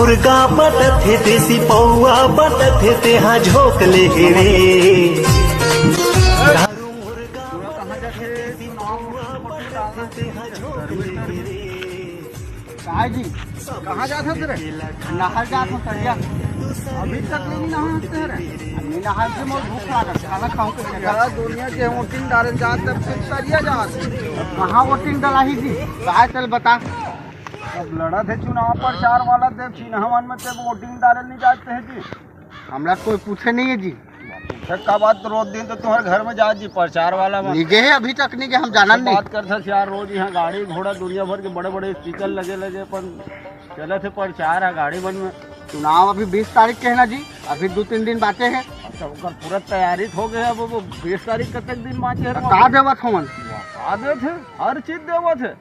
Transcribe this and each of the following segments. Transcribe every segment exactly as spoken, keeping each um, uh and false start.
मुर्गा बटथे देसी पौआ बटथे तेहा झोंक ले हे रे। दारू मुर्गा बटथे देसी पौआ बटथे तेहा झोंक ले हे रे। काय जी, कहाँ जात हस रे? नहर जात हस तरिया। अभी तक ले नहीं नहा हस रे? नहीं नहा के मोर भूख लागत, खाना खाऊं के? यार, दुनिया के वोटिंग डाले जात, तब फिर तरिया जात। कहाँ वोटिंग डलाही जी? काय चल बता। अब लड़त हे चुनाव प्रचार वाला, देव चिन्हवन में ते वोटिंग डाले नहीं जाते हैं जी। हमरा कोई पूछे नहीं है जी। पूछे का बात, रोज दिन तो तुम्हारे घर में जात जी प्रचार वाला में। निगे है, अभी तक निगे, हम जानन नहीं। बात करत हस यार, रोज यहाँ गाड़ी घोड़ा दुनिया भर के बड़े बड़े स्पीकर लगे लगे, अपन चलत हे प्रचार है गाड़ी बन में। चुनाव अभी बीस तारीख के है ना जी, अभी दो तीन दिन बाटे है। अच्छा, ओकर पूरा तैयारी हो गया, अब वो बीस तारीख कतक दिन बाँचे है? का देवत हमन? का देत है? हर चीज देवत है।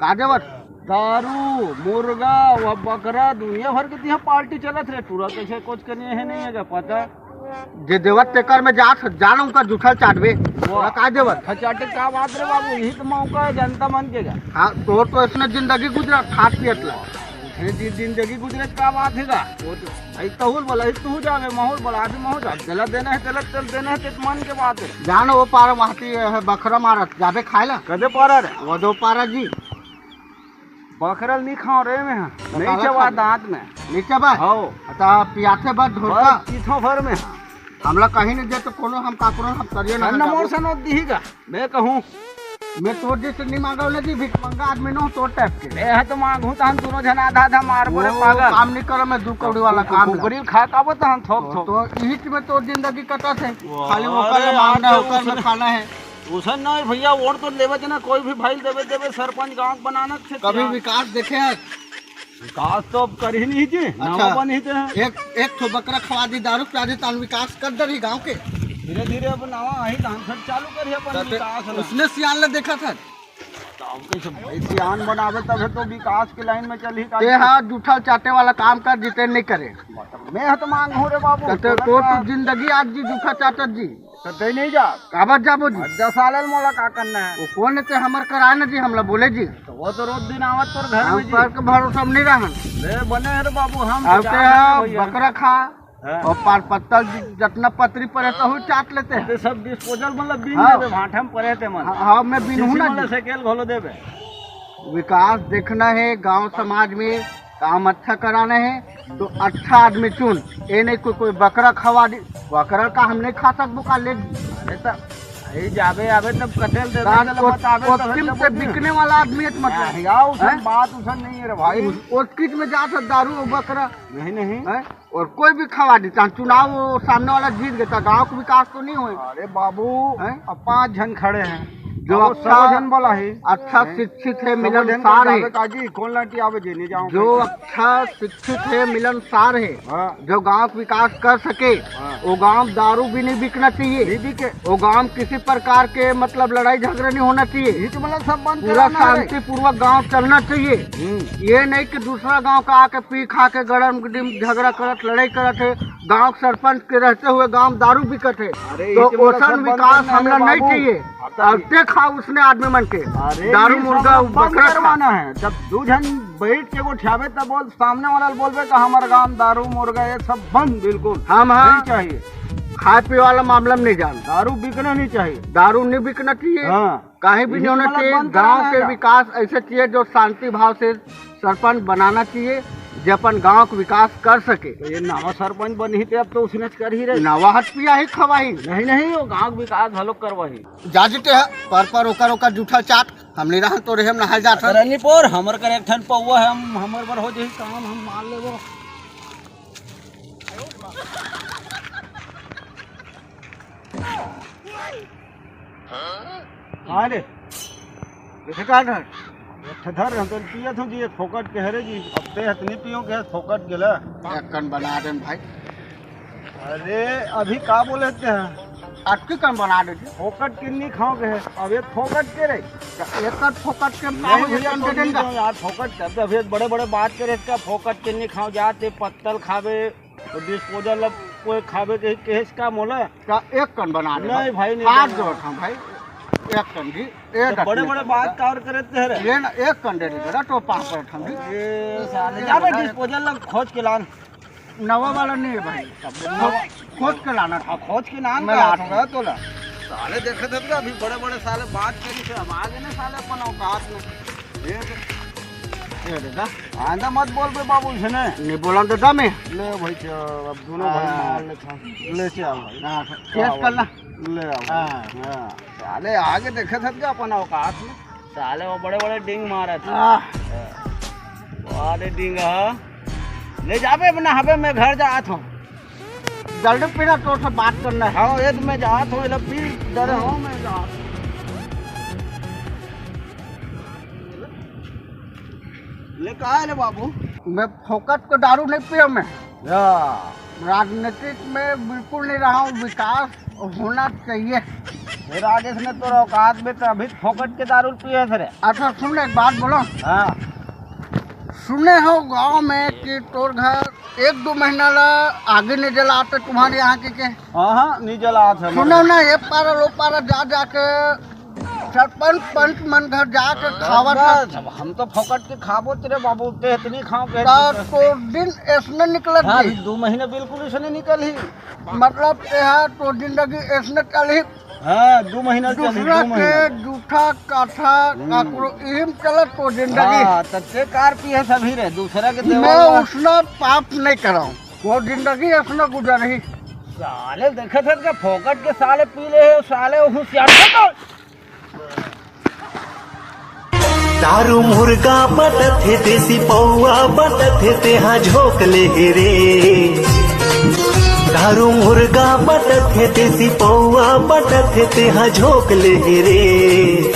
का देवत? दारू, मुर्गा, व बकरा, दुनिया भर के तिहा पार्टी चलत रे। टूरा कैसे कुछ करने है नहीं है का पता? जे देवत तेकर में जात, जान उनका जूठल चाटबे। वाह। तोरा का देवत? खचाटे का बात रे बाबू, यही तो मौका है जनता मन के का। हाँ, तोर तो इसने जिंदगी गुजरा खात पियत ला। ये जी जिंदगी गुजरे का बात है का? वो तो भाई तहुल बोला, तू जावे माहौल बोला, अभी माहौल जा। गलत देना है, गलत चल देना है, तेत मन के बात है। जान वो पारा महती है, बखरा मारत, जाबे खाए ला। कदे पारा रे? वो दो पारा जी। बखरल नहीं खाओ रे मैं, नहीं चबा खाओ। दांत में। नहीं चबा? हाओ। अच्छा, पियाथे बस धोखा। बस पीछो भर में। हमला कहीं नहीं दे तो कोनो हम काकरो हम करिए ना ठंड जाबो। मोर सनो दिही का, मैं कहूँ। मैं तोर जैसे नहीं मांगा ना जी, भिखमंगा आदमी नो तोर टाइप के। मैं है तो मांगू तो हम दोनों जन आधा आधा मार पड़े वो पागल। काम नहीं करो, मैं दू कौड़ी वाला काम ला। कुकरी खा का बता हम थोक वो थोक। तो इही में तोर जिंदगी कटत है। वाह, खाली वो कर अरे मांगना है, यार, ओकर में उसने खाना है। उसन नहीं भैया, वोट तो लेवे जना, कोई भी भाई देवे, देवे, सरपंच गांव बनाना थे कभी क्या? विकास देखे है? विकास तो अब कर ही नहीं जी, अच्छा। नावा बन ही थे। एक, एक ठो बकरा खवा दी, दारू पिया दी, तान विकास कर दे रही गांव के। धीरे धीरे अब नावा आई, धान सब चालू कर ही अपन तो ते विकास ना। उसने सियान ले देखा था। तो अब कैसे भाई सियान बनावे तब है तो विकास के लाइन में चल ही का। ते हाँ जूठा चाटे वाला काम कर, जिते नहीं करे। मैं है तो मांग हो रे बाबू, तो ते, तोला तो का? तू जिंदगी आज जी जूठा चाटत जी। तो दे नहीं जा। काबर जाबो जी? अब दस साल मोला का करना है? वो कौन है ते हमर करा न जी, हमला बोले जी। तो वो तो रोज दिन आवत तोर घर हम में जी। पर के भरोसा में नहीं रहन। ले बने है रे बाबू, हम अब तो के जान हाँ, रहे भैया। बकरा खा हाँ। और पान पत्तल जि-, जितना पतरी पड़े तो हु चाट लेते हैं। ते सब डिस्पोजल मतलब बीन हाँ। देबे, भांठा में पड़े थे मन। हाँ, हाँ, मैं बीनहूँ किसी ना मतलब जी। साइकिल घोलो देबे। विकास देखना है गांव समाज में, काम अच्छा कराना है तो अच्छा आदमी चुन। ये नहीं कोई, कोई बकरा खवा दी, बकरा का हम नहीं खा सकबो का ले। अरे तो भाई जाबे आबे तब कथेल दे दे, चलो बताबे तब ओतकिट से बिकने वाला आदमी है तो मतलब। हाँ, यार, उसन हैं? बात उसन नहीं है रे भाई। ओतकिट में जात है दारू और बकरा। नहीं, नहीं। हैं? और कोई भी खवा दी, चाहे चुनाव वो सामने वाला जीत गया, तो गांव का विकास तो नहीं होए। अरे बाबू, हैं? अब पांच जन खड़े हैं। जो अब अच्छा, सब जन बोला है। अच्छा हैं? शिक्षित है, सब जन मिलनसार है। जावे काजी, कौन लाठी आवे जे नहीं जाओ जो काजी। अच्छा शिक्षित है, मिलनसार है, हाँ। जो गांव का विकास कर सके, हाँ। वो गांव दारू भी नहीं बिकना चाहिए। नहीं बिके। वो गांव किसी प्रकार के मतलब लड़ाई झगड़ा नहीं होना चाहिए। ये तो मतलब सब बंद पूरा कराना है। शांतिपूर्वक गांव चलना चाहिए। हम्म। ये नहीं कि दूसरा गांव का आके पी खा के गरम गरम झगड़ा करत, लड़ाई करत है। गांव के सरपंच के रहते हुए गांव दारू बिकत है, अरे, तो ये तो मतलब ओसन सब बंद विकास करना है हमला नहीं बाबू। चाहिए। अब तो और ते खा उसने आदमी मन के अरे, दारू ये सब मुर्गा बंद बकरा खा। करवाना है। जब दू जन बैठ के गोठियाबे तब बोल, सामने वाला बोलबे कि हमारे गांव दारू मुर्गा ये सब बंद बिल्कुल हम हाँ नहीं चाहिए। खाए पीए वाला मामला में नहीं जान। दारू बिकना नहीं चाहिए। दारू नहीं बिकना चाहिए। हाँ। कहीं भी ये नहीं होना मतलब चाहिए। बंद गांव कराना के है। विकास ऐसे चाहिए जो शांति भाव से सरपंच बनाना चाहिए, जो अपन गांव का विकास कर सके। तो ये नवा सरपंच बनी थे, अब तो उसने कर ही रहे। नवा हट पिया ही खवाही। नहीं, नहीं, वो गांव का विकास हलो करवाही। जा जीते है, पर, पर ओकर, ओकर जूठा चाट, हम नहीं रहन तो रहे, हम नहाए जात हन। रनीपुर, हमर कर एक ठन पौवा है, हम, हमर बर हो जाही काम, हम मान लेबो। हाँ रे, कैसे काट है? अच्छा धर, हम तो पियत हूँ जी, ये फोकट के हरे जी। अब ते हतनी पियो के, फोकट गेला। एक कन बना दे भाई। अरे, अभी का बोले थे हैं? अटकी कन बना दे जी। फोकट के नहीं खाओ के है। अब ये फोकट के रे। एक कन फोकट के हम नहीं काहे भैया, कन तो दे नहीं देंगा? दो यार, फोकट के। अभी, अभी बड़े-बड़े बात करे इसका, फोकट के नहीं खाओ, जाते पत्तल खावे, तो डिस्पोजल अब कोई खावे के, के इसका मोला। का एक कन बना दे नहीं भाई। भाई, नहीं हाथ बना। जोड़ हम भाई। एक ठन जी, एक तो बड़े बड़े बात का और करे थे रे। ये ना, एक ठन दे दे बेटा, तो पाँच पर ठन जी। ये साले, जा बे, डिस्पोजल ला खोज के लान। नवा वाला नहीं है भाई, खोज के लाना था। हाँ, खोज के लान मैं का लाता हूँ। तोला। साले देखे थे तो अभी बड़े बड़े साले बात करी थे, अब आ गए ना साले अपन औकात में। ये दे। ये दे दा। आइंदा मत बोल बे बाबू, इसने। नहीं बोला तो दम है। ले भाई, च-, अब दोनों भाई हाँ। मार ले था। ले चल भाई। हाँ, हाँ, टेस्ट कर ला। ले आओ। हाँ। हाँ। साले आगे देखे थे क्या अपन औकात में? साले वो बड़े बड़े डिंग मारे थे। हाँ। वाले डिंग, हाँ। ले जाबे अपना हबे, मैं घर जात हूँ। जल्दी पीना, तोर से बात करना है। हाँ, ये तो मैं जात हूँ, ये लो पी डरे हूँ मैं जात। ले का है ले बाबू? मैं फोकट को दारू नहीं पिया मैं। या। राजनीतिक में बिल्कुल नहीं रहा हूँ, विकास होना चाहिए। फिर आगे से तोर औकात में तो अभी फोकट के दारू पिए थे रे। अच्छा सुन, एक बात बोलो। हाँ। सुने हो गांव में कि तोर घर एक दो महीना ला आगी नहीं जलाते तुम्हारे यहाँ के, के? हाँ, हाँ, नहीं जलात है। सुनो ना, ये पारा लो पारा जा जाके सरपंच पंच मन घर जाके खावा था। बस, हम तो फोकट के खाबो तेरे बाबू, ते इतनी खाओ के। का तो दिन ऐसने निकलत हाँ, जी? अभी दो महीने बिल्कुल ऐसने निकल ही। मतलब, ये है तो जिंदगी ऐसने चल ही। हाँ, दो महीना चल ही, दूसरा दो महीना। के जूठा काठा हम्म। काकरो इहिम चलत तो जिंदगी। हाँ, तो ते कार पी है सभी रे, दूसरा के मैं देवल। उसना पाप नहीं कराऊं, वो जिंदगी ऐसने गुजर ही। साले देखे थे क्या फोकट के साले पी ले है, साले होशियार। दारू मुर्गा बटत हे, देसी पौवा बटत हे, तेहा झोंक ले हे रे। दारू मुर्गा बटत हे, देसी पौवा बटत हे, तेहा झोंक ले हे रे।